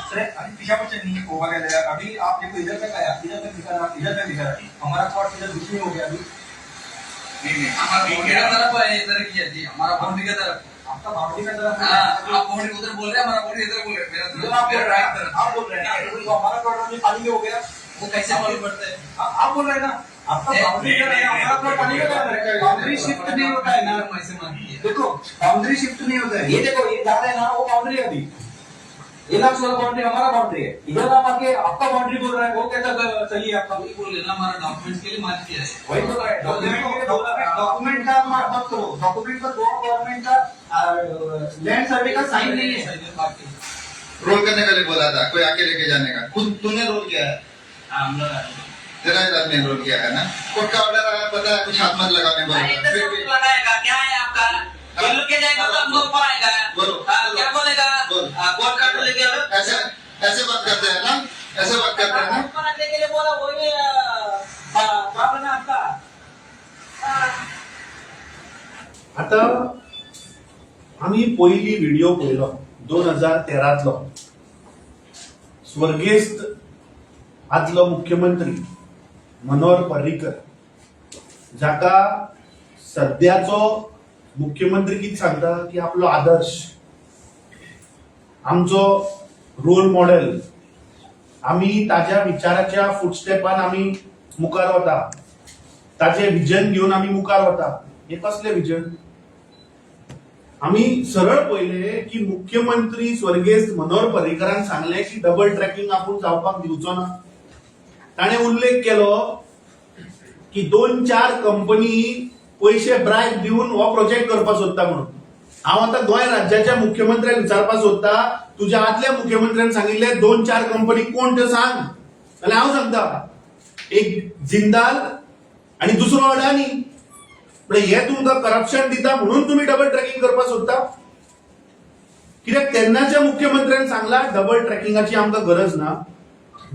अभी पीछा पर नहीं होगा क्या? अभी आप देखो, इधर तक आया, इधर तक दिखा रहा, इधर तक दिखा रहा। हमारा प्लॉट इधर बीच में हो गया अभी। नहीं नहीं हमारा बाउंड्री का तरफ है, इधर की है जी, हमारा बाउंड्री का तरफ। आपका बाउंड्री का तरफ। हाँ, आप बाउंड्री उधर बोल रहे हैं, हमारा बाउंड्री इधर बोल रहे हैं। मेरा इधर आप बोल मेरा रहे राइट हैं, तरफ। आप बोल रहे हैं ना, तो हमारा प्लॉट अभी पानी में हो गया। वो कैसे मालूम पड़ता है? आप बोल रहे हैं ना, आपका बाउंड्री का है, हमारा प्लॉट पानी में है। बाउंड्री शिफ्ट नहीं होता है ना। ऐसे मानती है। देखो, बाउंड्री शिफ्ट नहीं होता है। ये देखो, ये जा रहे हैं ना, वो बाउंड्री है अभी। ये लास्ट वाला बाउंड्री हमारा बाउंड्री है। इधर आप आके आपका बाउंड्री बोल रहे हैं, वो कैसा सही है आपका? वही बोल रहे ना, हमारा डॉक्यूमेंट्स के लिए मान किया है। वही बोल रहे हैं, डॉक्यूमेंट के लिए बोला है। डॉक्यूमेंट का मत करो। डॉक्यूमेंट पर गोवा गवर्नमेंट का लैंड सर्वे का साइन नहीं है। बाकी रोल करने के लिए बोला था, कोई आके लेके जाने का। खुद तूने रोल किया है? हाँ, हम लोग आए। तेरा एक आदमी रोल किया है ना? कोर्ट का ऑर्डर आया, पता है, कुछ हाथ मत लगाने बोला। अरे इधर फिर से भी लगाएगा क्या है आपका? ये लोग के जाएगा तो हमको ऊपर आएगा। बोलो। हाँ, क्या बोलेगा? बोलो। हाँ, कोर्ट का लेके आओ। ऐसे ऐसे बात करते हैं ना? ऐसे बात करते हैं ना? ऊपर आने के लिए बोला, वही प्रॉब्लम है आपका। हाँ। आता आमी पयली व्हिडिओ पळयलो 2013तलो. स्वर्गेस्त आदलो मुख्यमंत्री मनोहर पर्रीकर, जाका सद्याचो मुख्यमंत्री कितें सांगता की आपलो आदर्श, आमचो रोल मॉडेल, आमी ताज्या विचाराच्या फुटस्टेपान आमी मुखार वता, ताजें विजन घेवन आमी मुखार वता. हे कसलें विजन? आमी सरळ पळयले की मुख्यमंत्री स्वर्गेस्त मनोहर पर्रीकरान सांगलें की डबल ट्रॅकिंग आपूण जावपाक दिवचो ना. ताणें उल्लेख केलो की दोन चार कंपनी पयशे ब्रायब दिवन हो प्रोजेक्ट करपाक सोदता म्हणून. हांव आतां गोंय राज्याच्या मुख्यमंत्र्याक विचारपाक सोदता, तुज्या आदल्या मुख्यमंत्र्यान सांगिल्ले दोन चार कंपनी कोण त्यो सांग, जाल्यार हांव सांगता, एक जिंदाल आनी दुसरो अडानी. पण हे तुमकां करप्शन दिता म्हणून तुम्ही डबल ट्रॅकिंग करपाक सोदता? कित्याक तेन्नाच्या मुख्यमंत्र्यान सांगला डबल ट्रॅकिंगाची आमकां गरज ना,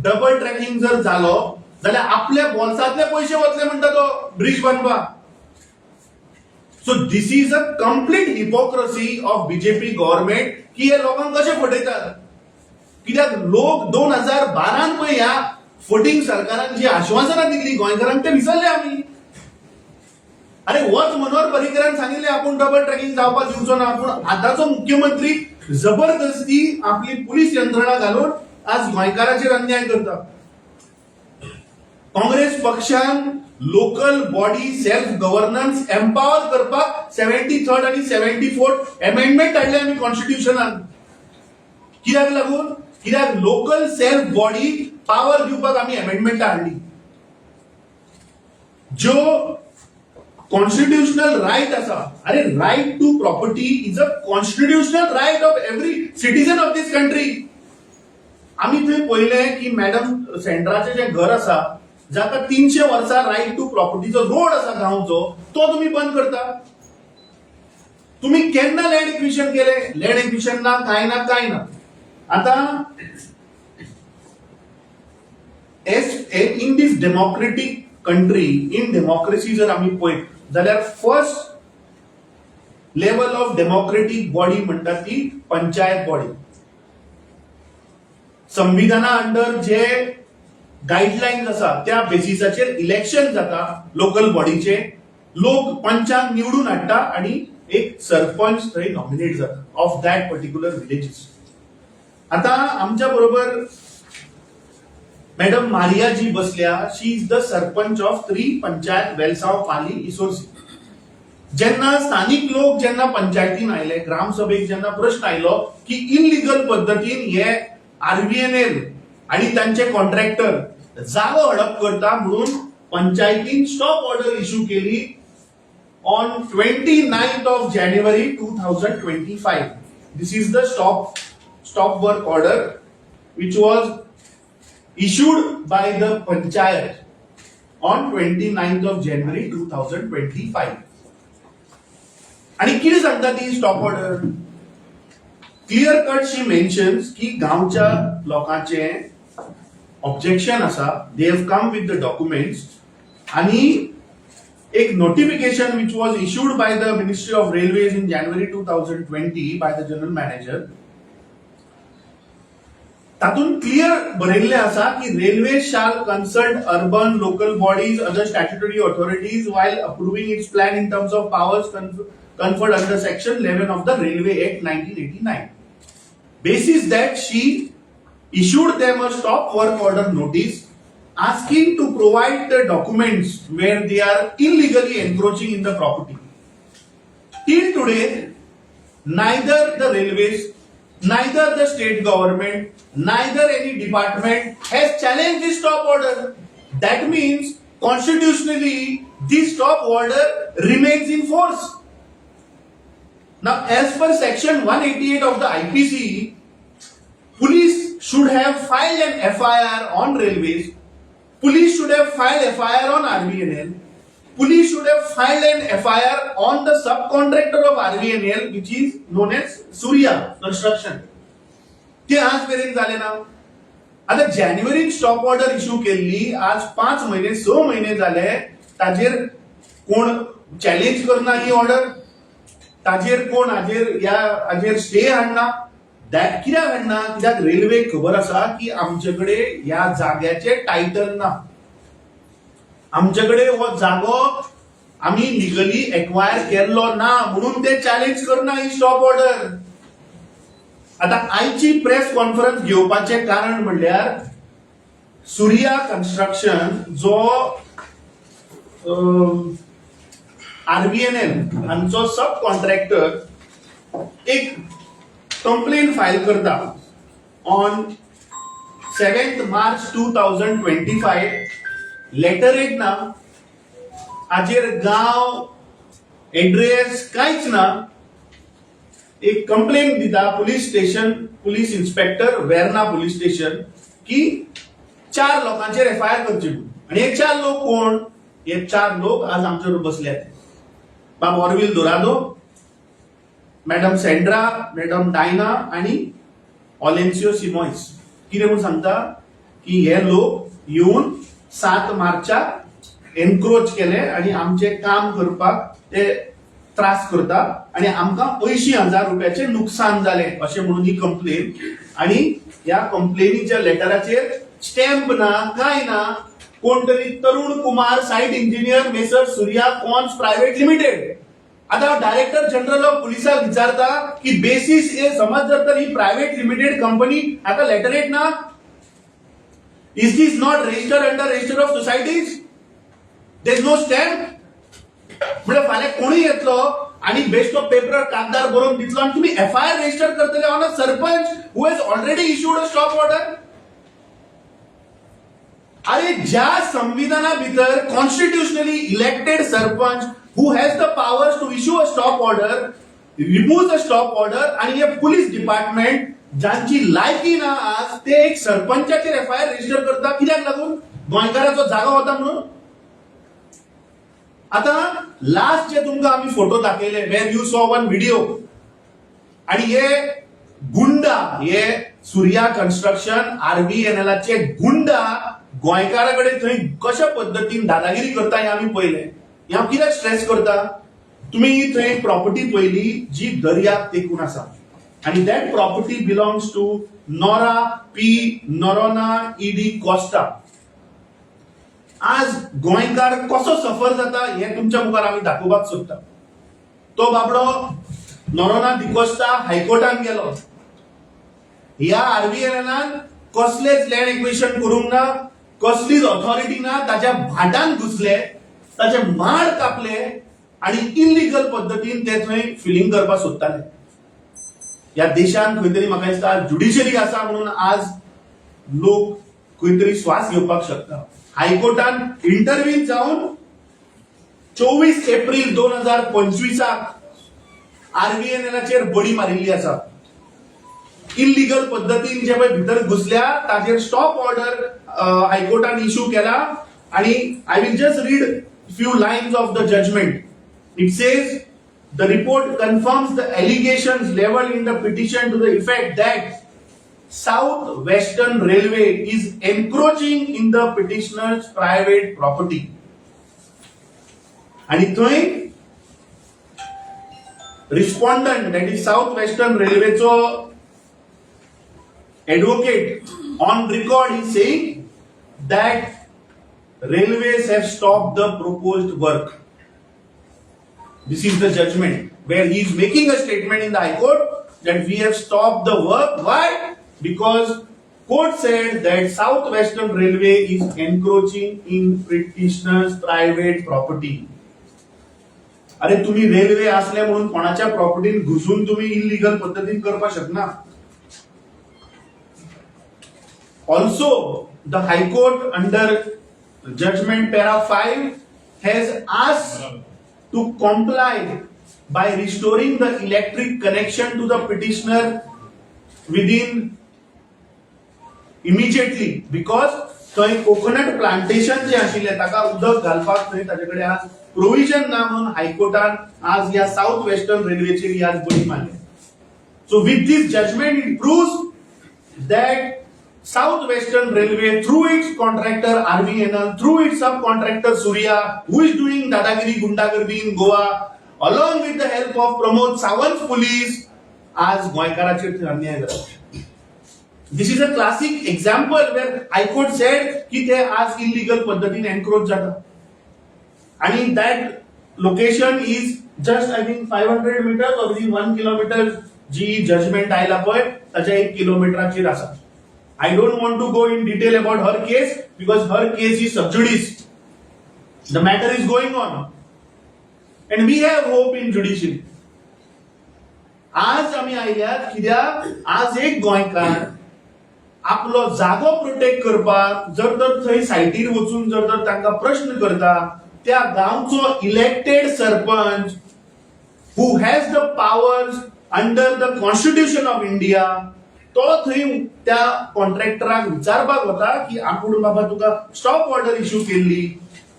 डबल ट्रॅकिंग जर जालो जाल्यार आपल्या बोल्सांतले पयशे वतले म्हणटा तो ब्रिज बांदपाक. So this is a complete hypocrisy of BJP government की हे लोकांक कशे फटयतात. कित्याक लोक 2012न पळय ह्या फटींग सरकारान जी आश्वासनां दिल्ली गोंयकारांक ते विसरले आमी. अरे, होच मनोहर पर्रीकरान सांगिल्लें आपूण डबल ट्रॅकिंग जावपाक दिवचो ना, पूण आतांचो मुख्यमंत्री जबरदस्ती आपली पुलीस यंत्रणा घालून आज गोंयकाराचेर अन्याय करता. काँग्रेस पक्षान local body self governance empower करपाक 73rd आनी 74th amendment हाडले आमी कॉन्स्टिट्युशनान. कित्याक लागून? कित्याक लोकल सेल्फ बॉडी पावर दिवपाक आमी अमेंडमेंटां हाडली. ज्यो कॉन्स्टिट्युशनल रायट आसा, अरे, right to property is a constitutional right of every citizen of this country. आमी थंय पळयलें की मॅडम सेंड्राचें जें घर आसा, जाका 300 वर्सां रायट टू प्रॉपर्टीचो रोड आसा गांवचो, तो तुमी बंद करता. तुमी केन्ना लँड एक्विशन केलें? लँड एक्विशन ना, काय ना, काय ना. आतां as in this democratic country, in democracy जर आमी पळयत जाल्यार first level of democratic body म्हणटा ती पंचायत बॉडी. संविधाना अंडर जे गायडलायन्स आसा त्या बेसिसाचेर इलेक्शन जाता लोकल बॉडीचे. लोक पंचांक निवडून हाडटा आणि एक सरपंच थंय नॉमिनेट जाता ऑफ that particular villages. आता आमच्या बरोबर मॅडम मारिया जी बसल्या. She is the sarpanch of three panchayat, Velsao, Pali, Isorcim. जेन्ना स्थानीक लोक जेन्ना पंचायतीन आयले, ग्रामसभेक जेन्ना प्रश्न आयलो की इलिगल पद्दतीन हे आरव्हीएनएल आणि तांचे कॉन्ट्रॅक्टर जागो हडप करता म्हणून पंचायतीन स्टॉप ऑर्डर इश्यू केली on 29th of January 2025. This is the stop work order which was issued by the panchayat on 29th of January 2025. आणि कितें सांगता ती stop order? Clear cut she mentions की गांवच्या लोकांचे ऑब्जेक्शन आसा, they have come with the documents आणि एक notification which was issued by the Ministry of Railways in January 2020 by the general manager. तातूंत क्लियर बरयल्लें आसा की railway shall consult urban local bodies, other statutory authorities while approving its plan in terms of powers conferred under section 11 of the Railway Act 1989. Basis that, she issued them a stop work order notice asking to provide the documents where they are illegally encroaching in the property. Till today, neither the railways, neither the state government, neither any department has challenged this stop order. That means constitutionally this stop order remains in force. Now, as per section 188 of the IPC, police should have filed an FIR on railways, police should have filed FIR on RVNL, police should have filed an FIR on the subcontractor of RVNL, which is known as Surya Construction. ते आज मेरेन जाले ना. आता जानेवारीन stop order issue केल्ली, आज 5 म्हयने, 6 म्हयने जाले, ताजेर कोण चॅलेंज करना ही ऑर्डर, ताजेर कोण हाजेर ह्या हाजेर स्टे हाडना. That कित्याक हाडना? कित्याक रेल्वेक खबर आसा की आमचे कडेन ह्या जाग्याचे टायटल ना, आमचे कडेन हो जागो आमी लिगली एक्वायर केल्लो ना, म्हणून ते चॅलेंज करना ही स्टॉप ऑर्डर. आता आयची प्रेस कॉन्फरन्स घेवपाचें कारण म्हणल्यार सूर्या कन्स्ट्रक्शन जो आरव्हीएनएल हांचो सब कॉन्ट्रॅक्टर एक कंप्लेन फायल करता on 7 March 2025. Letterhead ना, हाजेर गांव, एड्रेस कांयच ना. एक कंप्लेन दिता police station, police inspector, Verna police station, की चार लोकांचेर एफआयआर करची म्हणून. आनी हे चार लोक कोण? हे चार लोक आज आमचे बरोबर बसल्यात: बाब ऑर्विल दोरादो, मॅडम सेंड्रा, मॅडम डायना आणि ऑलेन्सियो सिमॉइस. कितें म्हूण सांगता की हे लोक येवन 7 मार्चाक एनक्रोच केले आणि आमचे काम करपाक ते त्रास करता आणि आमकां 80,000 रुपयाचे नुकसान जालें, अशें म्हणून ही कंप्लेन. आणि ह्या कंप्लेनीच्या लेटराचेर स्टॅम्प ना, काय ना. कोण तरी Tarun Kumar, site engineer, Messrs Surya cons private limited. आता डायरेक्टर जनरल ऑफ पुलिसाक विचारता की बेसिस हे समज जर तर ही प्रायव्हेट लिमिटेड कंपनी आता लेटरहेड ना, is this not registered under Register of Societies? There is no stamp. म्हणजे फाल्यां कोणूय येतलो आणि बेश्टो पेपर कागदार बरोवन दितलो आणि तुम्ही एफआयआर रजिस्टर करतले on a sarpanch who has already issued a stop order. अरे, ज्या संविधाना भितर constitutionally elected sarpanch who has the powers to issue a stop order remove a stop order आणि हे पुलीस डिपार्टमेंट जांची लायकी ना, आज ते एक सरपंचाचेर एफआयआर रजिस्टर करता. कित्याक लागून? गोंयकाराचो जागो होता म्हणून. आता लास्ट जे तुमकां आमी photo दाखयले, where you saw one video, आणि हे गुंडा, हे सूर्या कन्स्ट्रक्शन आरव्हीएनएलाचे गुंडा गोंयकारा कडेन थंय कशा पद्दतीन दादागिरी करता हें आमी पळयलें. हें हांव कित्याक स्ट्रेस करता? तुमी थंय प्रॉपर्टी पळयली जी दर्याक तेकून आसा आणि that property belongs to Nora P Noronha E D'Costa. आज गोंयकार कसो सफर जाता हें तुमच्या मुखार आमी दाखोवपाक सोदता. तो बाबडो नोरोना डिकोस्टा हायकोर्टान गेलो. ह्या आरव्हीएनएलान कसलेच लँड एक्विजिशन करूंक ना, कसलीच ऑथॉरिटी ना. ताच्या भाटान घुसले, ताचे माड कापले आणि इलिगल पद्दतीन ते थंय फिलिंग करपाक सोदताले. ह्या देशान खंय तरी म्हाका दिसता ज्युडिशरी आसा म्हणून आज लोक खंय तरी श्वास घेवपाक शकता. हायकोर्टान इंटरव्हीन जावन 24 एप्रील 2025 आक आरव्हीएनएलाचेर बडी मारिल्ली आसा. इलिगल पद्दतीन जे पळय भितर घुसल्या ताचेर स्टॉप ऑर्डर हायकोर्टान इश्यू केला. आणि I will just read few lines of the judgment. It says, "The report confirms the allegations leveled in the petition to the effect that South Western Railway is encroaching in the petitioner's private property." आणि थंय respondent, that is South Western रेल्वेचो advocate On record he saying that railways have stopped the proposed work. This is the judgment where he is making a statement in the High Court that we have stopped the work. Why? Because court said that South Western Railway is encroaching in petitioner's private property. अरे, तुम्ही railway असले म्हणून कोणाच्या प्रॉपर्टीन घुसून तुम्ही illegal पद्धतीन करपाक शकना. Also, the High Court under judgment para 5 has asked to comply by restoring the electric connection to the petitioner within immediately, because थंय कोकोनट प्लांटेशन जे आशिल्लें ताका उदक घालपाक थंय ताजे कडेन आज प्रोविजन ना म्हणून हायकोर्टान आज ह्या साऊथ वेस्टर्न रेल्वेचेर ही आज बडी मारली. So with this judgment, it proves that South Western Railway, through its contractor RVNL, through its subcontractor Surya, who is doing Dadagiri Gundagardi in Goa, along with the help of Pramod Sawant police, आज गोंयकाराचेर थंय अन्याय जाता. This is a classic example where High Court said की ते आज illegal पद्दतीन encroach जाता आणि that location is just, I think, 500 meters or within 1 kilometer. Ji judgement आयला पळय, ताच्या एक किलोमिटराचेर आसा. I don't want to go in detail about her case because her case is sub judice. The matter is going on and we have hope in judiciary. आज आमी आयल्यात कित्याक, आज एक गोंयकार आपलो जागो प्रोटेक्ट करपाक जर तर थंय सायटीर वचून जर तर तांकां प्रश्न करता, त्या गांवचो elected sarpanch, who has the powers under the Constitution of India, तो थंय त्या कॉन्ट्रॅक्टराक विचारपाक वता की आपूण बाबा तुका स्टॉप ऑर्डर इश्यू केल्ली,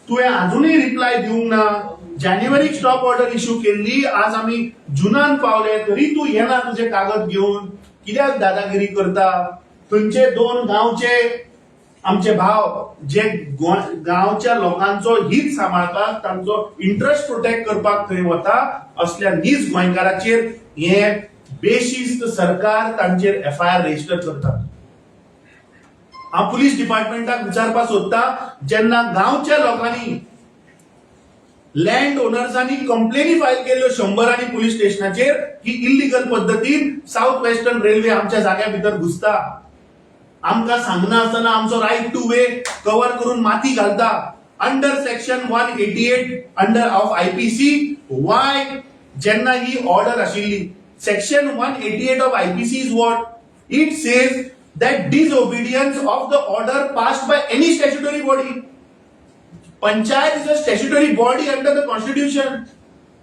तुवें अजुनूय रिप्लाय दिवंक ना. जानेवारीक स्टॉप ऑर्डर इश्यू केल्ली, आज आमी जुनान पावले तरी तूं येना तुजे कागद घेवन, कित्याक दादागिरी करता? थंयचे दोन गांवचे आमचे भाव जे गांवच्या लोकांचो हित सांबाळपाक, तांचो इंट्रस्ट प्रोटेक्ट करपाक थंय वता, असल्या नीज गोंयकाराचेर हे बेशिस्त सरकार तांचेर एफआयआर रजिस्टर करता. हांव पुलीस डिपार्टमेंटाक विचारपाक सोदता, जेन्ना गांवच्या लोकांनी, लँड ओनर्सांनी कंप्लेनी फायल केल्ल्यो शंबरांनी पुलीस स्टेशनाचेर की इल्लिगल पद्दतीन साऊथ वेस्टर्न रेल्वे आमच्या जाग्या भितर घुसता, आमकां सांगना आसतना आमचो रायट टू वे कव्हर करून माती घालता, under section 188 under of IPC, why जेन्ना ही ऑर्डर आशिल्ली, section 188 of IPC is what it says, that disobedience of the order passed by any statutory body. Panchayat is a statutory body under the Constitution.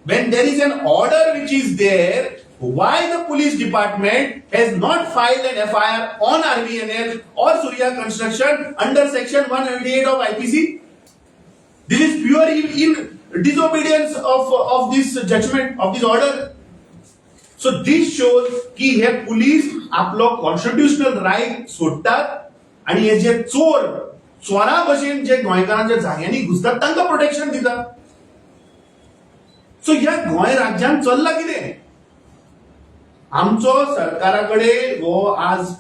When there is an order which is there, why the police department has not filed an FIR on RVNL or Surya Construction under section 188 of IPC? This is pure in disobedience of this judgment, of this order. So this shows की हे police आपलो constitutional right सोडटात आणि हे जे चोर, चोरा भशेन जे गोंयकारांच्या जाग्यांनी घुसतात, तांकां प्रोटेक्शन दितात. सो ह्या गोंय राज्यान चल्ला कितें? आमचो सरकारा कडेन हो आज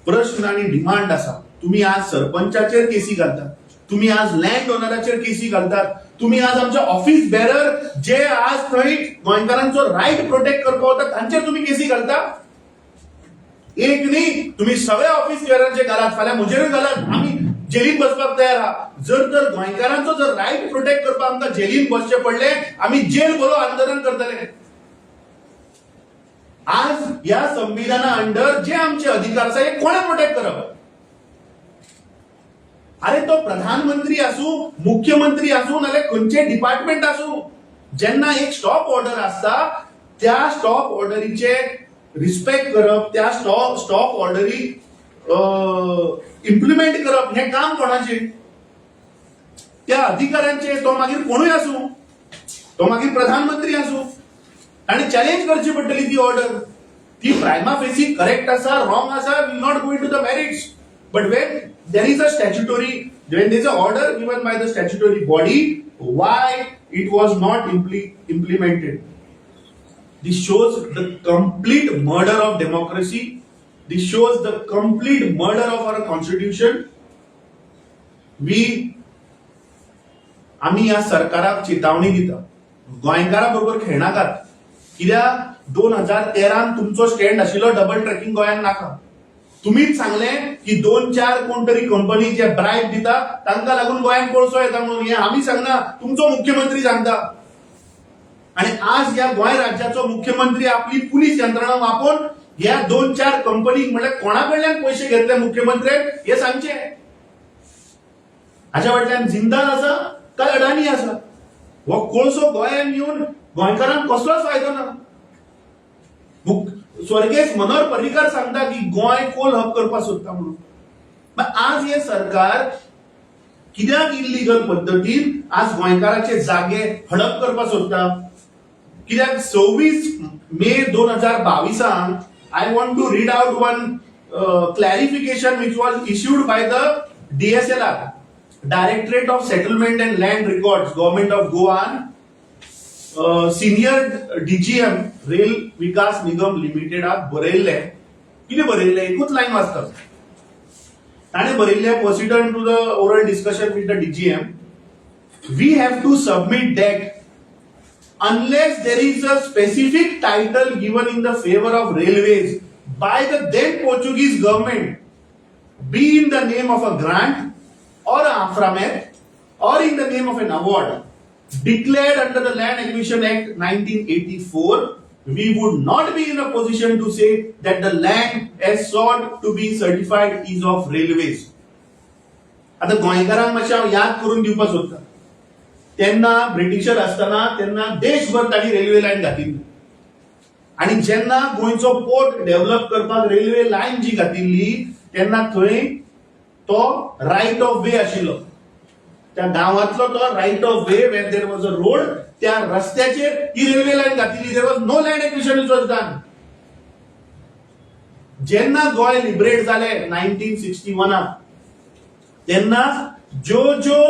प्रश्न आनी डिमांड आसा. तुम्ही आज सरपंचाचेर केसी घालतात, तुम्ही आज लँड ओनराचेर केसी घालतात, तुम्ही आज आमच्या ऑफिस बेरर जे आज थंय गोंयकारांचो रायट प्रोटेक्ट करपाक वता तांचेर तुम्ही केसी घालता. एक न्ही, तुम्ही सगळ्या ऑफिस बेररांचे घालात, फाल्यां म्हजेरूय घालात, आमी जेलीन बसपाक तयार आहा. जर तर गोंयकारांचो जर रायट प्रोटेक्ट करपाक आमकां जेलीन बसचें पडलें, आमी जेल भरो आंदोलन करतले. आज ह्या संविधाना अंडर जे आमचे अधिकार आसा, हे कोणें प्रोटेक्ट करप? अरे, तो प्रधानमंत्री आसूं, मुख्यमंत्री आसूं, नाल्यार खंयचे डिपार्टमेंट आसूं, जेन्ना एक स्टॉप ऑर्डर आसता, त्या स्टॉप ऑर्डरीचे रिस्पेक्ट करप, त्या स्टॉप ऑर्डरी इम्प्लिमेंट करप, हें काम कोणाचें? त्या अधिकाऱ्यांचे. तो मागीर कोणूय आसूं, तो मागीर प्रधानमंत्री आसूं, आनी चॅलेंज करची पडटली ती ऑर्डर. ती प्रायमा फेसी करेक्ट आसा, रॉंग आसा, will not go into the merits, but when there is a order given by the statutory body, why it was not implemented? This shows the complete murder of democracy. This shows the complete murder of our constitution. We आमी ह्या सरकाराक चेतावणी दिता, गोंयकारा बरोबर खेळनाकात. कित्याक 2013 तुमचो stand आशिल्लो double tracking गोंयांत नाका. तुमीच सांगले की दोन चार कोण तरी कंपनी जे ब्रायब दिता तांकां लागून गोंयांत कोळसो येता म्हणून. हे आमी सांगना, तुमचो मुख्यमंत्री सांगता. आणि आज ह्या गोंय राज्याचो मुख्यमंत्री आपली पुलीस यंत्रणा वापरून ह्या दोन चार कंपनीक, म्हणल्यार कोणा कडल्यान पयशे घेतले मुख्यमंत्र्यान हे सांगचे. हाच्या फाटल्यान जिंदाल आसा काय अडाणी आसा? हो कोळसो गोंयांत येवन गोंयकारांक कसलोच फायदो ना. स्वर्गेस्त मनोहर पर्रीकर सांगता की गोंय कोल हब करपाक सोदता म्हणून. मागीर आज हे सरकार कित्याक इल्लिगल पद्दतीन आज गोंयकाराचे जागे हडप करपाक सोदता? कित्याक 26 मे 2022 I want to read out one clarification which was issued by the DSLR, Directorate of Settlement and Land Records, Government of Goa, Senior DGM, Rail Vikas Nigam लिमिटेडाक बरयल्लें. कितें बरयल्लें? एकूच लायन वाचता. ताणें बरयल्लें, pursuant to the oral discussion with the DGM, we have to submit that unless there is a specific title given in the favor of railways by the then Portuguese government, be in the name of a grant or a aframet or in the name of an award declared under the Land Acquisition Act 1984, we would not be in a position to say that the land as sought to be certified is of railways. आता गोंयकारांक मातशें हांव याद करून दिवपाक सोदता. तेन्ना britisher आसतना तेन्ना देशभर तांणी रेल्वे लायन घातिल्ली आणि जेन्ना गोंयचो पोर्ट डेव्हलप करपाक रेल्वे लायन जी घातिल्ली तेन्ना थंय तो रायट ऑफ वे आशिल्लो. त्या गांवांतलो तो right of way where there was a road, त्या रस्त्याचेर ही रेल्वे लायन घातिल्ली. There was no land acquisition which was done. जेन्ना गोंय लिबरेट जाले 1961, तेन्ना ज्यो ज्यो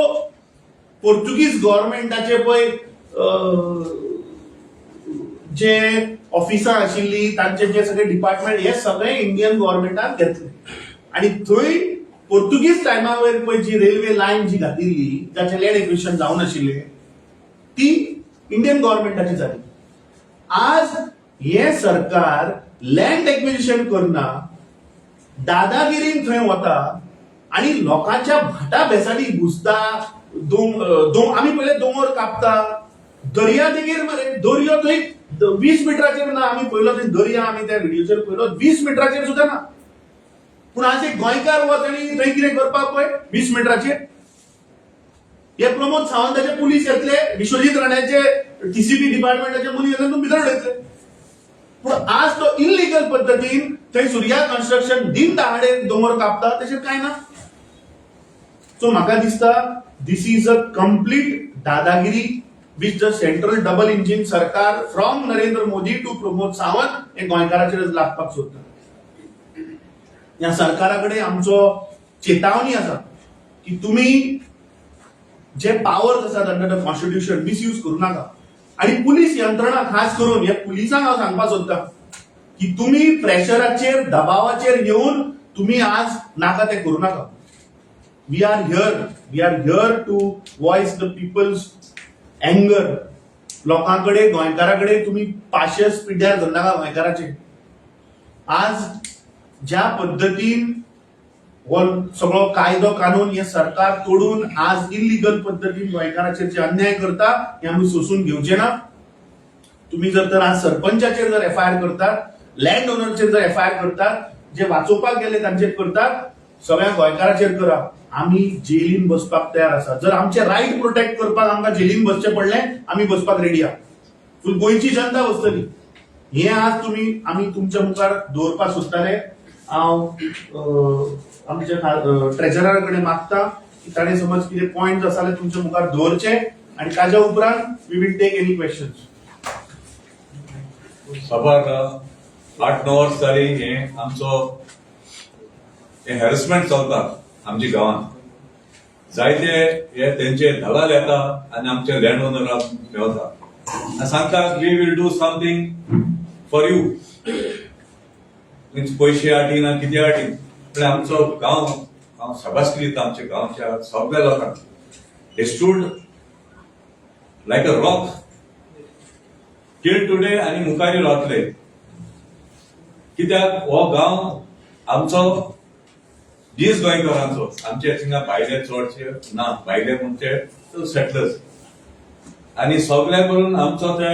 पोर्तुगीज गव्हर्मेंटाचे पळय जे ऑफिसां आशिल्ली, तांचे जे सगळे डिपार्टमेंट, हे सगळे इंडियन गव्हर्मेंटान घेतले आणि थंय पोर्तुगीज टायमा वयर पळय जी रेल्वे लायन जी घातिल्ली, जाचें लँड एक्विजिशन जावं नाशिल्लें, ती इंडियन गव्हर्मेंटाची जाली. आज हे सरकार लँड एक्विजिशन करना, दादागिरीन थंय वता आणि लोकांच्या भाटा बेसांनी घुसता. दोंग दोंग आमी पयले दोंगर कापता दर्या देगेर मरे. दर्यो थंय 20 मिटराचेर ना. आमी पयलो थंय दर्या, आमी त्या व्हिडिओचेर पयलो, 20 मिटराचेर सुद्दां ना. पूण आज एक गोंयकार वच आनी थंय कितें करपाक पळय 20 मिटराचेर. हे प्रमोद सावंताचे पुलीस येतले, विश्वजीत राण्याचे टीसीपी डिपार्टमेंटाचे मनीस येतले, तुमी भितर उडयतले. पूण आज तो इलिगल पद्दतीन थंय सुर्या कन्स्ट्रक्शन दिन दहाडे दोंगर कापता, तशें काय ना. सो म्हाका दिसता this is a complete दादागिरी which the central double engine सरकार from Narendra Modi to Pramod Sawant हे गोंयकाराचेर लागपाक सोदता. ह्या सरकारा कडेन आमचो चेतावणी आसा की तुमी जे पावर्स आसात अंडर the constitution misuse करू नाका. आणि पुलीस यंत्रणा, खास करून ह्या पुलिसांक हांव सांगपाक सोदता की तुमी प्रेशराचेर, दबावाचेर येवन तुमी आज नाका ते करू नाका. We are here, we are here to voice the people's anger. लोकां कडेन, गोंयकारा कडेन तुमी पाशेस पिड्ड्यार धरनाका गोंयकाराचे. आज ज्या पद्दतीन हो सगळो कायदो कानून हे सरकार तोडून आज इलिगल पद्दतीन गोंयकाराचेर जे अन्याय करता, हे आमी सोसून घेवचे ना. तुम्ही जर तर आज सरपंचाचेर जर एफआयआर करतात, लँड ओनरचेर जर एफआयआर करतात, जे वाचोवपाक गेले तांचेर करतात, सगळ्या गोंयकाराचेर करा. आमी जेलीन बसपाक तयार आसा. जर आमचे रायट प्रोटेक्ट करपाक आमकां जेलीन बसचें पडलें, आमी बसपाक रेडी आहा. फूल गोंयची जनता बसतली. हे आज तुमी आमी तुमच्या मुखार दवरपाक सोदताले. हांव आमच्या ट्रेजरा कडेन मागता की ताणें समज कितें पॉयंट आसा जाल्यार तुमच्या मुखार दवरचे आनी ताच्या उपरांत we will take any questions. साबार 8-9 वर्स जाली हे आमचो हे हॅरसमेंट चलता आमच्या गांवांत. जायते हे तेंचे दलाल येता आनी आमचे लँड ओनराक मेवता आनी सांगता, "We will do something for you." तुमचे पयशे आटी ना कितें आटी, पण आमचो गांव, हांव शाबासकी दिता आमच्या गांवच्या सगळ्या लोकांक. They stood like a rock till today आनी मुखार रावतले, कित्याक हो गांव आमचो दीस गोंयकारांचो. आमचे थिंगा भायले चडशे ना, भायले म्हणजे सेटलर्स आनी सगळे करून आमचो ते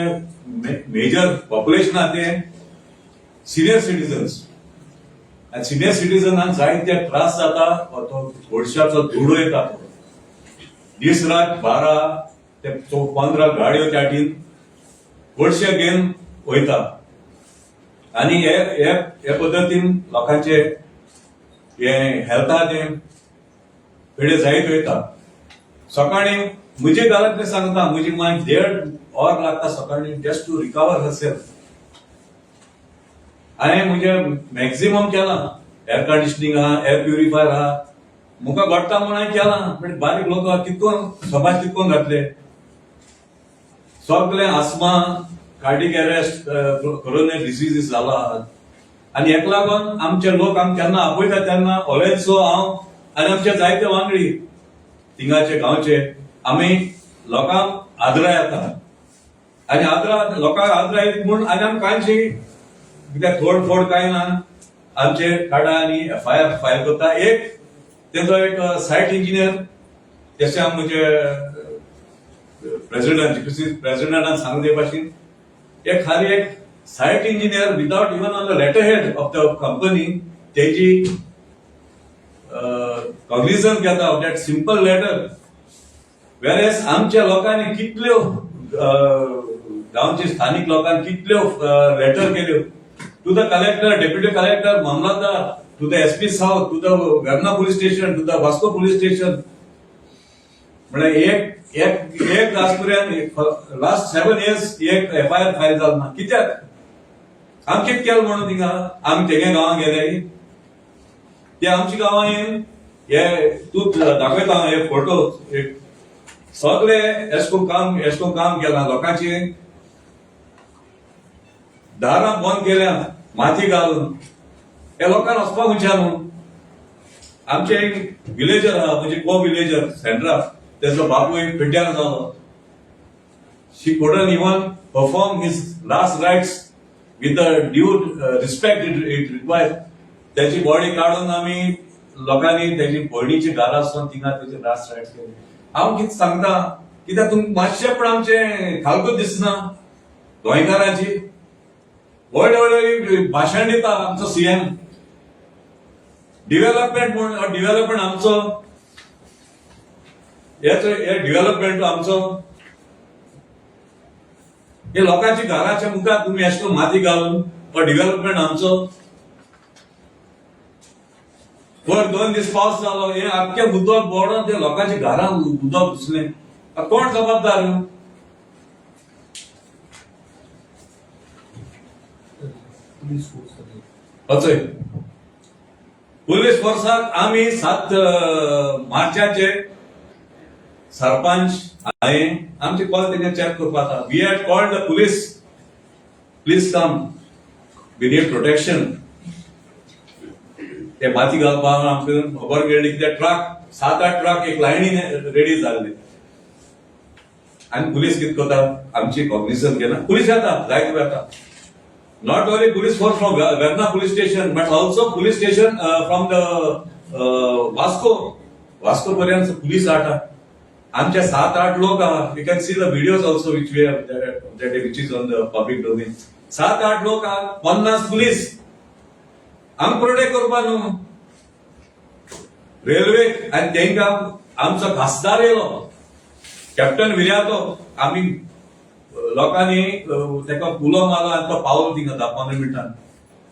मेजर पॉप्युलेशन आहा ते सिनियर सिटीजन्स. आनी सिनियर सिटीजनाक जायते त्रास जाता. हो तो गोडशाचो धुडो येता, तो दीस रात 12 ते 15 गाडयो त्या गोडशे घेवन वयता आनी हे हे हे पद्दतीन लोकांचे हे हेल्था ते पेडे जायत वयता. सकाळी म्हजे घरांतले सांगता, म्हजी माय देड वर लागता सकाळी जस्ट टू रिकवर हरसेल्फ. हांवें म्हजे मॅक्झिमम केलां, एअर कंडिशनिंग आहा, एअर प्युरिफायर आहा, मुका घडटा म्हणून हांवें केलां. पण बारीक लोक कितकोन समाज कितकोन घातले, सगळे asthma, cardiac arrest, coronary diseases जाला. आनी हेका लागून आमचे लोक आमकां केन्ना आपयता तेन्ना ओलेंसो हांव आनी आमचे जायते वांगडी थिंगाचे गांवचे आमी लोकांक आदरा येता आनी आदरा लोकांक आदरा येत म्हूण आनी आमकां कांयशी कित्याक थोड फोड कांय ना, आमचे काडा आनी एफआयआर फायल करता. एक तेजो एक सायट इंजिनियर, जशें हांव म्हजे प्रेसिडेंट प्रेसिडेंटान सांगले ते भाशेन, एक खाली एक site engineer without even on the letter head of the company तेजी कॉग्निझन्स घेता of that simple letter. Whereas आमच्या लोकांनी कितल्यो गांवचे स्थानिक लोकांनी कितल्यो लेटर केल्यो to the collector, deputy collector, mamlatdar, to the SP South, to the Verna police station, to the Vasco police station. म्हळ्यार एक एक एक आजपर्यंत लास्ट 7 इयर्स एक एफआयआर फायल जालो ना. कित्याक? आमी कितें केलें म्हणून थिंगा आमी तेगे गांवां गेले, ते आमच्या गांवां येवन हे तूं दाखयता हांव हे फोटो एक सगळे एस्को काम केलां. लोकांची दारां बंद केल्या माती घालून. हे लोकांक वचपाक खंयच्या न्हू. आमचे एक विलेजर आहा, म्हणजे को विलेजर सेंट्रा, तेजो बापूय पिड्ड्यार जालो. She couldn't even perform his last rites with the due respect it requires. त्याची बॉडी काडून आमी लोकांनी त्याची भयणीची घरा आसून थिंगा तेचे लास्ट रायट्स केले. हांव कितें सांगता, कित्याक तुमकां मातशें पण आमचें खालकूच दिसना गोंयकारांची? व्हडले व्हडले भाशण दिता आमचो सीएम डेव्हलपमेंट म्हूण. डेव्हलपमेंट आमचो हे डेव्हलपमेंट आमचो हे लोकांच्या घराच्या मुखार तुम्ही अशें करून माती घालून हो डेव्हलपमेंट आमचो? वर 2 दीस पावस जालो, हे आख्खे उदक बोडोन ते लोकांच्या घरान उदक घुसलें. आतां कोण जबाबदार? Police force. अचय पुलीस फोर्साक आमी 7 मार्चाचे सरपंच हांवें आमचे कॉल तेंचे चॅक करपाक आसा. We had called the police, "Please come, we need protection." ते माती घालपाक आमकां खबर मेळ्ळी कित्याक ट्रक सात आठ ट्रक एक लायनीन रेडी जाल्ले. आनी पुलीस कितें करता, आमची कॉग्निजन्स घेना. पुलीस येता, जायते येता. Not only police force from Verna police station, but also police station from the Vasco. Vasco पर्यंत पुलीस आटा आमच्या सात आठ लोक आहा. You can see the videos also which we that which is on the public domain. सात आठ लोक आहा, 50 पुलीस आमकां प्रोटेक्ट करपा न्हू रेल्वे. आनी तेंकां आमचो खासदार येयलो कॅप्टन विर्यातो. आमी लोकांनी तेका उलो मारलो आनी तो पावलो थिंगा 10-15 मिनटान.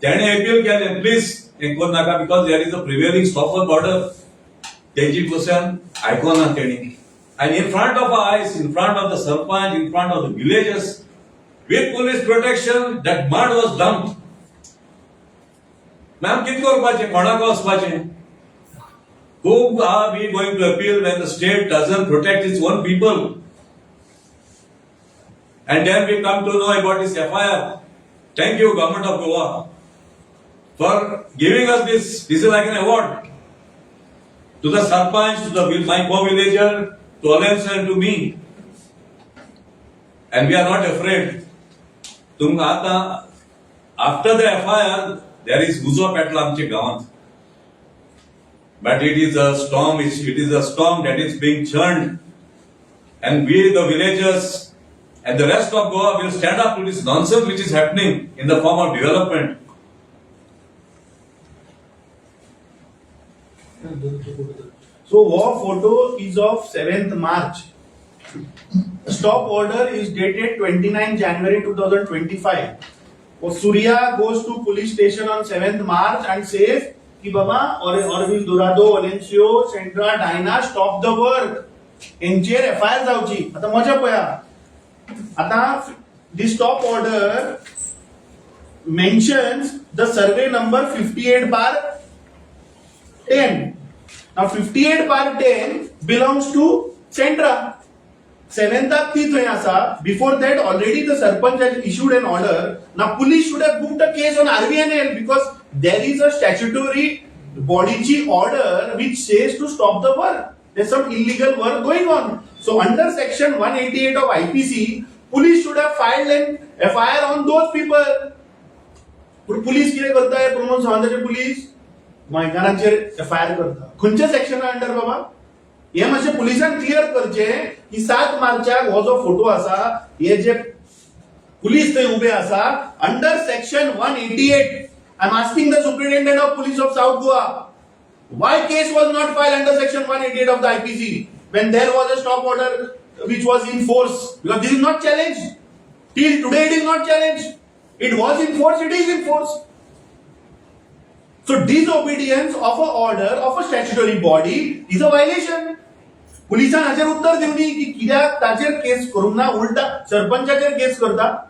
तेणे अपील केलें, प्लीज हें करूं नाका because there is a prevailing stop work order. तेजी क्वेश्चन आयकोना तेणी आनी in front of eyes, in front of the sarpanch, in front of the villagers, with police protection, that mud was dumped. Ma'am, कितें करपाचें? कोणाक वचपाचें? Whom are we going to appeal when the state doesn't protect its own people? And then we come to know about this FIR. Thank you, Government of Goa. for giving us this. This is like an award to the sarpanch, to the my co-villager, to Alens and to me. And we are not afraid. तुमकां आतां after the FIR there is उजो पेटला आमच्या गांवांत. But it is a storm, it is a storm that is being churned. And we, the villagers and the rest of Goa, will stand up to this nonsense which is happening in the form of development. So हो photo is of 7th March. Stop order is dated 29 January 2025. Surya goes to police station on 7th March and says की बाबा Orville Dorado, Olencio, Sandra, Diana, stop the work. हेंचेर F I R जावची. आतां मजा पळया, आतां the stop order mentions the survey number 58/10. Now 58/10 belongs to Sandra. सेव्हन्थाक ती थंय आसा. Before that already the sarpanch has issued an order. Now police should have booked a case on RVNL because there is a statutory बॉडीची order which says to stop the work. There some illegal work going on. So under section 188 of IPC, police should have filed an FIR on those people. पूण police कितें करताय? प्रमोद सावंताचे police गोंयकारांचेर F I R करता. खंयच्या सेक्शना under बाबा? हे मातशें पुलिसान क्लियर करचें की 7 मार्चाक हो जो फोटो आसा, हे जे पुलीस थंय उबे आसा, under section 188, I am asking the Superintendent of Police of South Goa, why case was not filed under section 188 of the IPC when there was a stop order which was in force? Because this is not challenged. Till today it is not challenged. It was in force, it is in force. So disobedience of a order of a statutory body is a violation. पुलिसान हाचेर उत्तर दिवनी की कित्याक ताचेर केस करूंक ना, उल्टा सरपंचाचेर केस करता.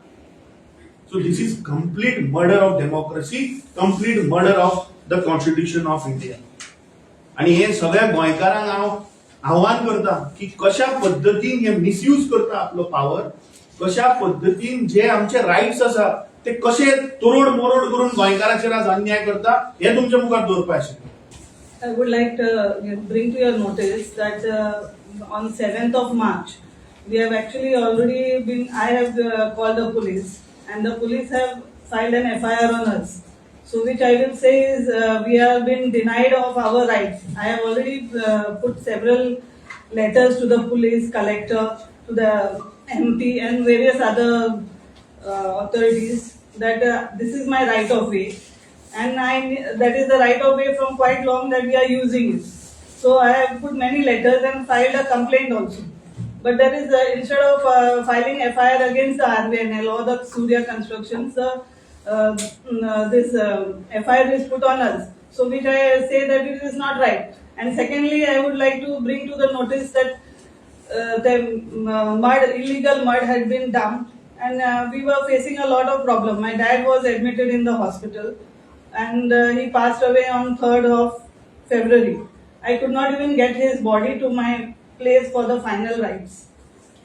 So this is complete murder of democracy, complete murder of the Constitution of India. आणि हे सगळ्या गोंयकारांक हांव आव्हान करता की कशा पद्दतीन हे मिसयूज करता आपलो पावर, कशा पद्दतीन जे आमचे रायट्स आसा ते कशे तोड मोरोड करून गोंयकाराचेर आज अन्याय करता, हे तुमच्या मुखार दवरपा आशिल्लें. I would like to bring to your notice that on 7th of March, we have actually already been, I have called the police and the police have filed an FIR on us. So which I will say is we have been denied of our rights. I have already put several letters to the police, collector, to the MP and various other authorities that this is my right of way and I that is the right of way from quite long that we are using it. So I have put many letters and filed a complaint also. But there is instead of filing FIR against the RVNL or the Surya Constructions, this FIR is put on us. So which I say that it is not right. And secondly, I would like to bring to the notice that the mud, illegal mud had been dumped and we were facing a lot of problem. My dad was admitted in the hospital and he passed away on 3rd of February. I could not even get his body to my place for the final rites.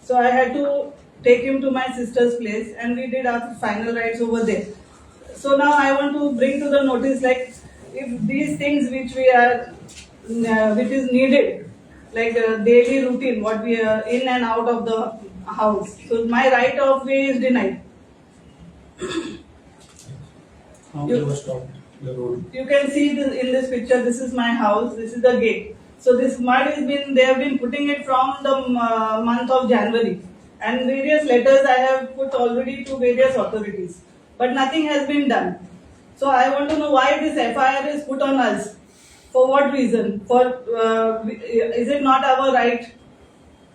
So I had to take him to my sister's place and we did our final rites over there. So now I want to bring to the notice, like, if these things which we are, which is needed, like a daily routine, what we are in and out of the house. So my right of way is denied. How they were stopped the road? You can see this in this picture. This is my house. This is the gate. So this mud has been, they have been putting it from the month of January, and various letters I have put already to various authorities, but nothing has been done. So I want to know why this FIR is put on us. For what reason? For is it not our right?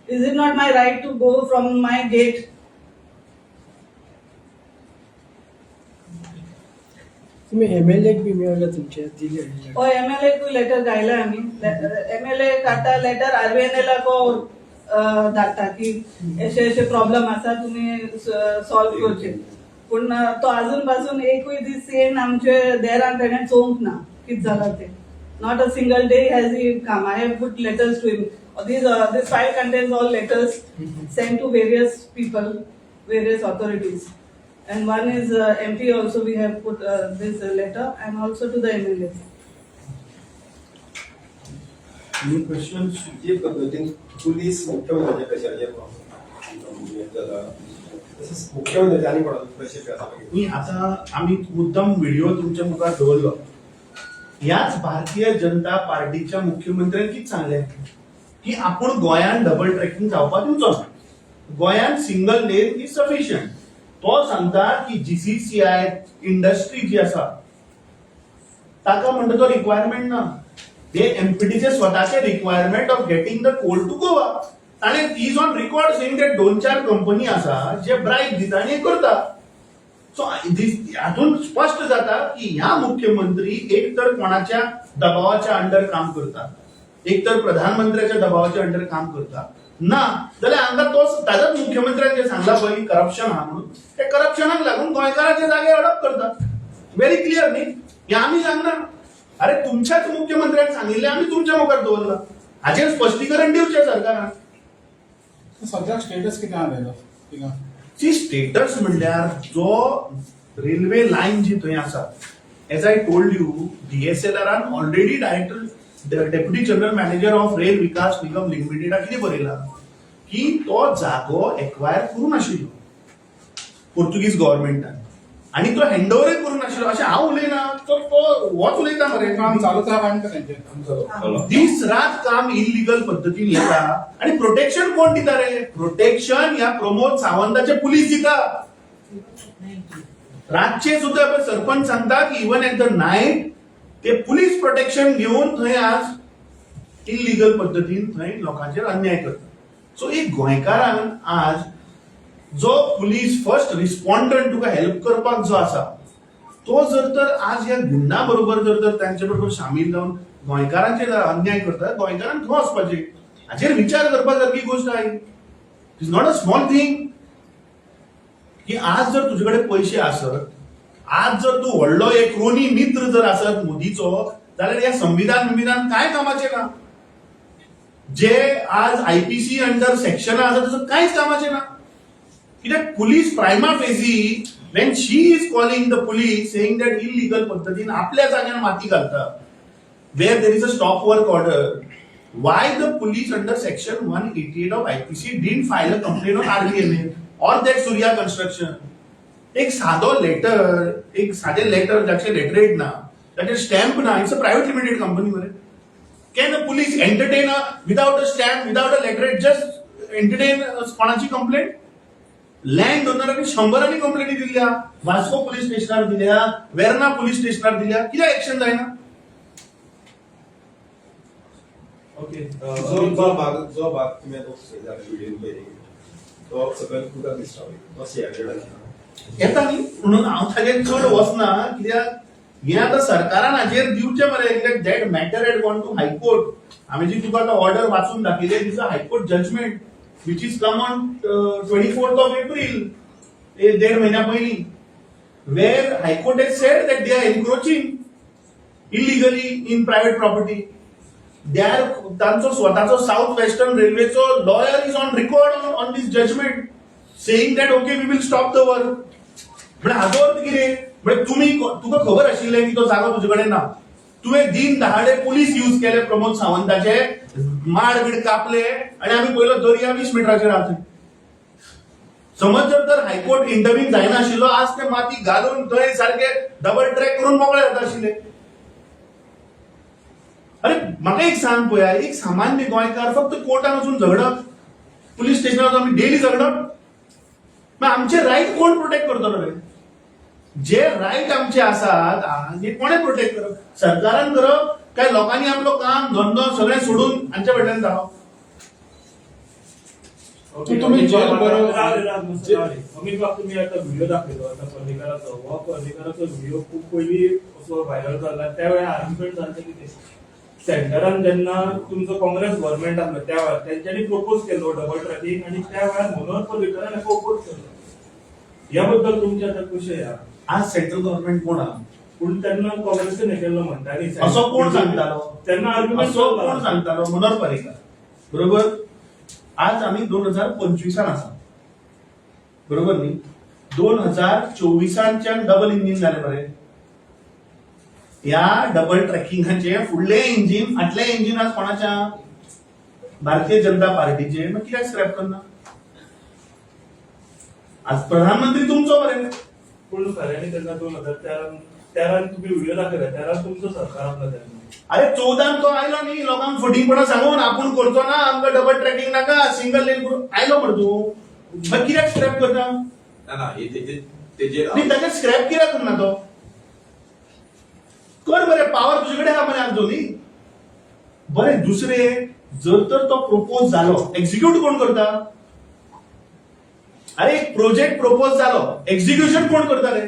Is it not my right to go from my gate? तुम्ही M L एक बी मेळ्ळा तुमचे दिले? हय, M L एकूय letter घायला आमी. M L A काडटा लेटर, आर व्ही एन एलाको धाडटा की अशे अशे प्रॉब्लम आसा, तुमी सॉल्व करचे. पूण तो अजून पासून एकूय दीस येवन आमचे देरान तेणें चोवंक ना कितें जालां तें. Not a single day has he come. I have put letters to him. This file contains all letters sent to various people, various authorities. And one is MP also we have put this letter and also to the MLA. Any questions? जे पद्दतीन police मुख्यमंत्र्याच्या प्रेशराचेर जाता तशेंच मुख्यमंत्र्याचे आनी कोणाचो pressure आसा मागीर न्ही आता आमी मुद्दम व्हिडिओ तुमच्या मुखार दवरलो. ह्याच भारतीय जनता पार्टीच्या मुख्यमंत्र्यान कितें सांगलें की आपूण गोंयान डबल ट्रॅकिंग जावपाक दिवचो ना, गोंयान सिंगल लेन is sufficient. तो सांगता की जीसीसीआय इंडस्ट्री जी आसा ताका म्हणटा तो रिक्वायरमेंट ना, हे एमपीटीचे स्वताचे requirement of getting the coal to Goa. ताणें is on record saying that दोन चार कंपनी आसा जे ब्राईब दिता आनी हें करता. सो हातून स्पश्ट जाता की ह्या मुख्यमंत्री एक तर कोणाच्या दबावाच्या अंडर काम करता, एक तर प्रधानमंत्र्याच्या दबावाच्या अंडर काम करता, ना जाल्यार हांगा तो ताजाच मुख्यमंत्र्यान जे सांगला पळय की करप्शन आहा म्हणून, ते करप्शनाक लागून गोंयकाराचे जागे हडप करता. व्हेरी क्लियर न्ही, हें आमी सांगना. अरे तुमच्याच मुख्यमंत्र्यान सांगिल्लें आमी तुमच्या मुखार दवरलां. हाचेर स्पश्टीकरण दिवचें सरकारान. सद्याक स्टेटस कितें आहा तेजो थिंगा? सी, स्टेटस म्हणल्यार जो रेल्वे लायन जी थंय आसा, as I told you, डीएसएलआरान already director deputy general manager of Rail Vikas Nigam लिमिटेडाक कितें बरयलां की तो जागो एक्वायर करूं नाशिल्लो पोर्तुगीज गव्हर्मेंटान आनी तो हँड ओवरय करूं नाशिल्लो. अशें हांव उलयना, तो होच उलयता मरे. काम चालूच आहा काय म्हणटा तेंचें? काम चालू. चलो. दीस रात काम इलिगल पद्दतीन येता आणि प्रोटेक्शन कोण दिता रे? प्रोटेक्शन ह्या प्रमोद सावंताचे पुलीस दिता. रातचे सुद्धा पळय सरपंच सांगता की इवन एट the night ते पुलीस प्रोटेक्शन घेवन थंय आज इलिगल पद्दतीन थंय लोकांचेर अन्याय करता. सो एक गोंयकारान आज जो पुलीस फर्स्ट रिस्पॉन्डंट तुका हेल्प करपाक जो आसा तो जर तर आज ह्या गुंडा बरोबर जर तर तांचे बरोबर सामील जावन गोंयकारांचेर जर अन्याय करता, गोंयकारांक खंय वचपाचें हाचेर विचार करपा सारकी गोश्ट आहा. It's not a small thing की आज जर तुजे कडेन पयशे आसत, आज जर तूं व्हडलो एक रोनी मित्र जर आसत मोदीचो, जाल्यार हे संविधान विधान कांय कामाचें ना. जे आज आयपीसी अंडर सेक्शनां आसा ताचो कांयच कामाचें ना. कित्याक police prima facie when she is calling the police saying that illegal पद्दतीन आपल्या जाग्यार माती घालता, where there is a stop work order, why the police under section 188 of IPC didn't file a complaint on RVNL or that Surya Construction? एक सादो letter, एक सादे letter जाचें लेटरहेड ना, ताचेर स्टॅम्प ना, it's a private limited company मरे. Can a police entertain a without a stamp, without a letterhead, just entertain कोणाची कंप्लेंट? लँड ओनरांनी शंबरांनी कंप्लेनी दिल्या, वास्को पुलीस स्टेशनार दिल्या, वेर्ना पुलीस स्टेशनार दिल्या, कित्याक एक्शन जायना? ओके. जो भाग तुमी आतां व्हिडियोन पळयले तो सकयल उदक दिसता पळय, तो सियागड आसा. येता न्ही, म्हणून हांव ताजेर चड वचना, कित्याक हें आतां सरकारान हाजेर दिवचें मरे. कित्याक that matter had gone to High Court. हांवें जी तुका आतां ऑर्डर वाचून दाखयली, this a High Court judgment which is come on 24th of April, देड म्हयन्या पयलीं, where High Court has said that they are encroaching illegally in private property. They are तांचो स्वताचो साऊथ वेस्टर्न रेल्वेचो lawyer is on record on this judgment saying that okay, we will stop the work. म्हणजे हाचो अर्थ कितें? म्हणजे तुमी, तुका खबर आशिल्लें की तो जागो तुजे कडेन ना, तुवें दिन दहाडे पुलीस यूज केले प्रमोद सावंताचे, माड बीड कापले आणि आमी पयलो दर्या 20 मिटराचेर आहा थंय. समज जर तर हायकोर्ट इंटरव्हीन जायनाशिल्लो, आज ते माती घालून थंय सारके डबल ट्रॅक करून मोकळे जाता आशिल्ले. अरे म्हाका एक सांग पळया, एक सामान्य गोंयकार फक्त कोर्टान वचून झगडप, पुलीस स्टेशनार वचून आमी डेली झगडप, मागीर आमचे रायट कोण प्रोटेक्ट करतलो रे? जे रायट आमचे आसात हे कोणे प्रोटेक्ट करप? सरकारान करप काय लोकांनी आपलो काम धंदो सगळें सोडून हांच्या फाटल्यान धांवप? तर तुम्ही जेल बरोबर अमित बाब, तुम्ही आता व्हिडिओ दाखयलो आता पर्रीकाराचो. हो पर्रीकाराचो व्हिडिओ खूप पयलीं असो व्हायरल जाला. त्या वेळार आर्ग्युमेंट जालें कितें, सेंटरान जेन्ना तुमचो काँग्रेस गव्हर्मेंट आसलो त्या वेळार तेंच्यांनी प्रपोज केल्लो डबल ट्रॅकिंग आनी त्या वेळार मनोहर पर्रीकारान हेका ओपोज केल्लो. ह्या बद्दल तुमचें आतां कशें ह्या? आज सेंट्रल गव्हर्नमेंट कोण आहा? पूण तेन्ना काँग्रेसीन हें केल्लो म्हणटा न्ही. असो कोण सांगतालो? तेन्ना आर्ग्युमेंट असो कोण सांगतालो? मनोहर पर्रीकार, बरोबर. आज आमी 2025 आसा, बरोबर न्ही? 2024च्यान डबल इंजीन जालें मरे. ह्या डबल ट्रॅकिंगाचे फुडलें इंजीन, फाटलें इंजीन आज कोणाच्या? भारतीय जनता पार्टीचे. मग कित्याक स्क्रॅप करना? आज प्रधानमंत्री तुमचो मरे. पूण खऱ्यांनी तेन्ना 2013 13 तुमी व्हिडिओ दाखयला, 13 तुमचो सरकार आसलो तेन्ना. अरे, 14 तो आयलो न्ही लोकांक फटींगपणा सांगून, आपूण करचो ना, आमकां डबल ट्रॅकिंग नाका, सिंगल लेन करून आयलो मरे तूं. मग कित्याक स्क्रॅप करता? ना ना, हे तेजेर तेजेर न्ही, ताचेर स्क्रॅप कित्याक करना तो? कर बरे, पावर तुजे कडेन आहा मरे आमचो न्ही. बरें, दुसरें, जर तर तो प्रपोज जालो, एक्झिक्यूट कोण करता? अरे, एक प्रोजेक्ट प्रपोज जालो, एक्झिक्युशन कोण करता रे?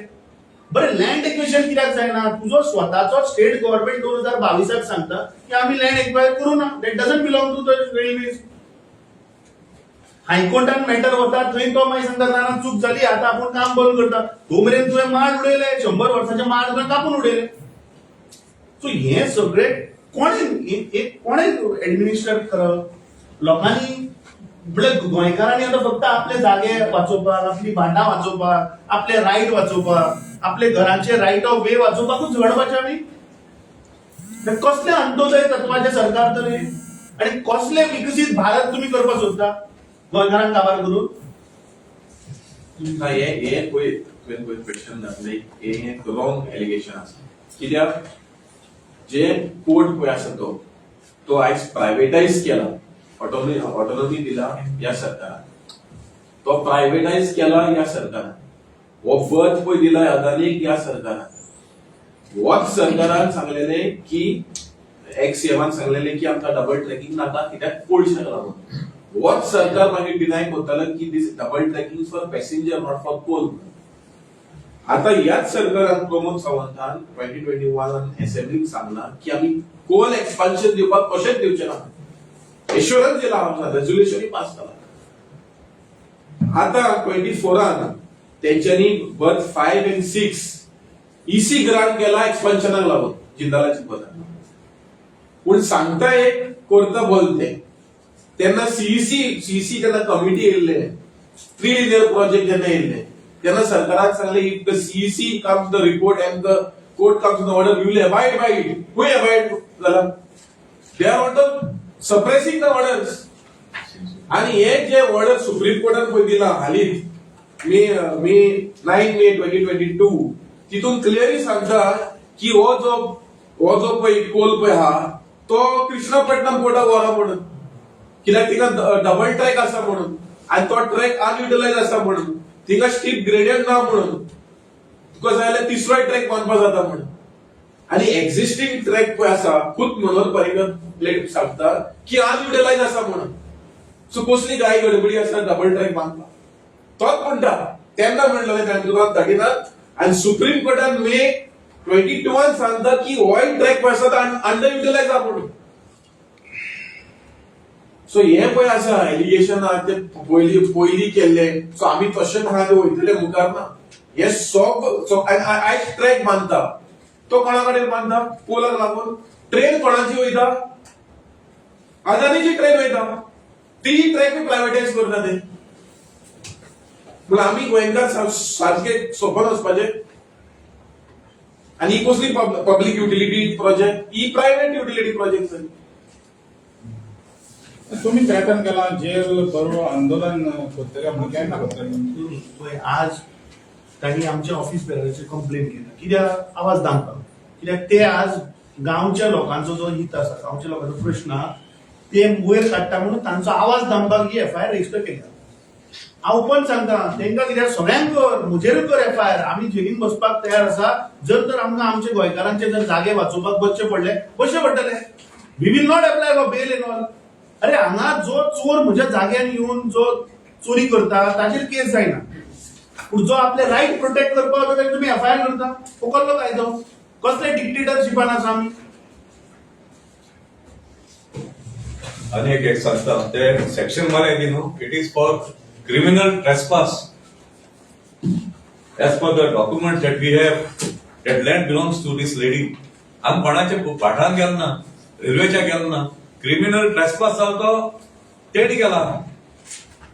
बरें, लँड एक्विशन कित्याक जायना? तुजो स्वताचो स्टेट गव्हर्नमेंट 2022 सांगता की आमी लँड एक्वायर करूं ना, that doesn't belong to the railways. हायकोर्टान मॅटर वता, थंय तो मागीर सांगता, ना ना, चूक जाली, आता आपूण काम बंद करता. तो मेरेन तुवें माड उडयले, 100 वर्साचे माड तुवें कापून उडयले. सो हे सगळे कोणे कोणे एडमिनिस्टर करप? लोकांनी, म्हळ्यार गोंयकारांनी आतां फक्त आपले जागे वाचोवपाक, आपली भाटां वाचोवपाक, आपले रायट वाचोवपाक, आपले घरांचे रायट ऑफ वे वाचोवपाकूच झगडपाचे आमी? हे कसले अंत्योदय तत्वाचे सरकार तरी आणि कसले विकसीत भारत तुम्ही करपाक सोदता गोंयकारांक काबार करून? ना, हे हे पळय, तुवें पळय क्वेश्चन घातले, हे हे रॉंग एलिगेशन आसा. कित्याक जे पोर्ट पळय आसा, तो तो आयज प्रायवेटायज केला, ऑटोनॉमी दिला ह्या सरकारान, तो प्रायवेटायज केला ह्या सरकारान. हो बर्थ पळय दिला अदानीक ह्या सरकारान. होच सरकारान सांगलेले की, एक्स सीएमान सांगलेले की आमकां डबल ट्रॅकिंग नाका, कित्याक कोळशाक लागून. होच सरकार मागीर डिनाय करतालो की this double tracking for passenger, not for coal. आता ह्याच सरकारान, प्रमोद सावंतान 2021 असेंब्लीक सांगला की आमी कोल एक्सपान्शन दिवपाक कशेंच दिवचे ना, एश्योरन्स दिला आमकां, रेजोल्युशनूय पास जाला. आता 24 आन तेंच्यांनी berth 5 and 6 EC grant केला एक्सपान्शनाक लागून, जिंदालाची बर्थ. पूण सांगता एक, करता बोलते. तेन्ना सीईसी जेन्ना कमिटी येयल्ले, थ्री लिनियर प्रोजेक्ट जेन्ना येयल्ले, तेन्ना सरकारान सांगले, if the CEC comes the report and the court comes the order, we will abide by it. खंय अबायड जाला? They are on the suppressing the orders. आणि हे जे ऑर्डर सुप्रीम कोर्टान पळय दिला हालींच, May 9 May 2022, तितून क्लियरली सांगता की हो जो पळय कोल पळय आहा, तो कृष्णपट्टणम पोर्टाक व्हरा म्हणून, कित्याक थिंगा डबल ट्रॅक आसा म्हणून आनी तो ट्रॅक अनयुटिलायज आसा म्हणून, थिंगा स्टीप ग्रेडियंट ना म्हणून, तुका जाय जाल्यार तिसरोय ट्रॅक बांदपाक जाता म्हणून. आणि एक्झिस्टिंग ट्रॅक पळय आसा, खूद मनोहर पर्रीकर प्लेट सांगता की अनयुटिलायज आसा म्हणून. सो कसली घाई गडबडी आसा डबल ट्रॅक बांदपाक? तोच म्हणटा. तेन्ना म्हणलें ताणें 2013 आनी सुप्रीम कोर्टान मे 22 आन सांगता की होय ट्रॅक पळय आसा तो अंडर युटिलायज आसा म्हणून. सो हे पळय आसा एलिगेशन आहा ते पयली पयली केल्ले. सो आमी तशें म्हणा ते वयतले मुखार ना. हे सग आयज ट्रॅक बांदता तो कोणा कडेन बांदता? पोलाक लागून. ट्रेन कोणाची वयता? अदानीची ट्रेन वयता. ती ट्रॅक प्रायवेटायज करता ते. पूण आमी गोंयकार सारके सोपन वचपाचे. आनी ही कसली पब्लीक युटिलिटी प्रोजेक्ट? ही प्रायव्हेट युटिलिटी प्रोजेक्ट जाली. तुम्ही थ्रेटन केला, जेल भरो आंदोलन करतले म्हणून, केन्ना करतले? पळय, आज तांणी आमच्या ऑफिस बेरराचेर कंप्लेन केला. कित्याक? आवाज दामपाक. कित्याक ते आज गांवच्या लोकांचो जो हित आसा, गांवच्या लोकांचो प्रश्न आहा, ते वयर काडटा म्हणून तांचो आवाज दामपाक ही एफआयआर रजिस्टर केल्या. हांव पण सांगता तांकां, कित्याक सगळ्यांक कर, म्हजेरूय कर एफआयआर, आमी जेलीन बसपाक तयार आसा. जर तर आमकां आमचे गोंयकारांचे जर जागे वाचोवपाक बसचे पडले, बसचे पडटले. We will not apply for bail and all. अरे, हांगा जो चोर म्हज्या जाग्यान येवन जो चोरी करता ताचेर केस जायना, पूण जो आपले रायट प्रोटेक्ट करपाक वता ताका तुमी एफआयआर करता. हो कसलो कायदो? कसले डिक्टेटरशिपान आसा आमी? आनी एक एक सांगता, ते सेक्शन 180 न्हू, it is for criminal trespass. As per the document that we have, that land belongs to this lady. आमी कोणाच्या भाटान गेलो ना, रेल्वेच्या गेलो ना. क्रिमिनल ट्रेसपास जालो तो तेणी केला.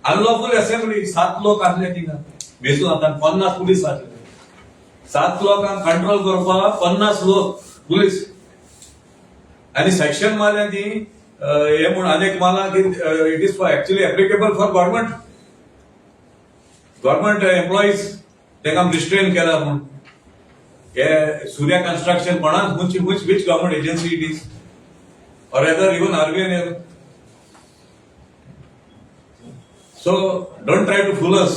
अनलॉफुल असेंब्ली, सात लोक आसले थिंगा. मेजून आतां 50 पुलीस आसले. 7 लोकांक कंट्रोल करपाक 50 लोक पुलीस. आणि सेक्शन मारल्या ती हे म्हूण आनी एक मारला की it is for actually applicable for government employees. तांकां रिस्ट्रेन केला म्हूण. हे सूर्या कन्स्ट्रक्शन कोणाक which government agency it is, or rather even RVNL. So don't try to fool us.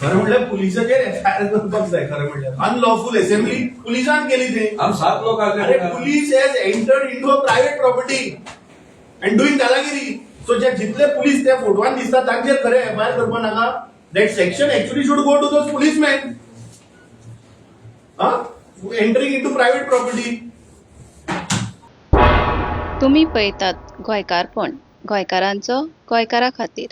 खरें म्हणल्यार पुलिसाचेर एफआयआर करपाक जाय. खरें म्हणल्यार अनलॉफूल असेंब्ली पुलिसान केली ते. आम 7 लोक अरे, आसले. Police has entered into a private property and doing दादागिरी. सो जे जितले पुलीस त्या फोटवान दिसतात, तांचेर खरें एफआयआर करपा नाका? That section actually should go to those policeman entering into private property. तुमी पळयतात गोंयकारपण, गोंयकारांचो गोंयकारा खातीर.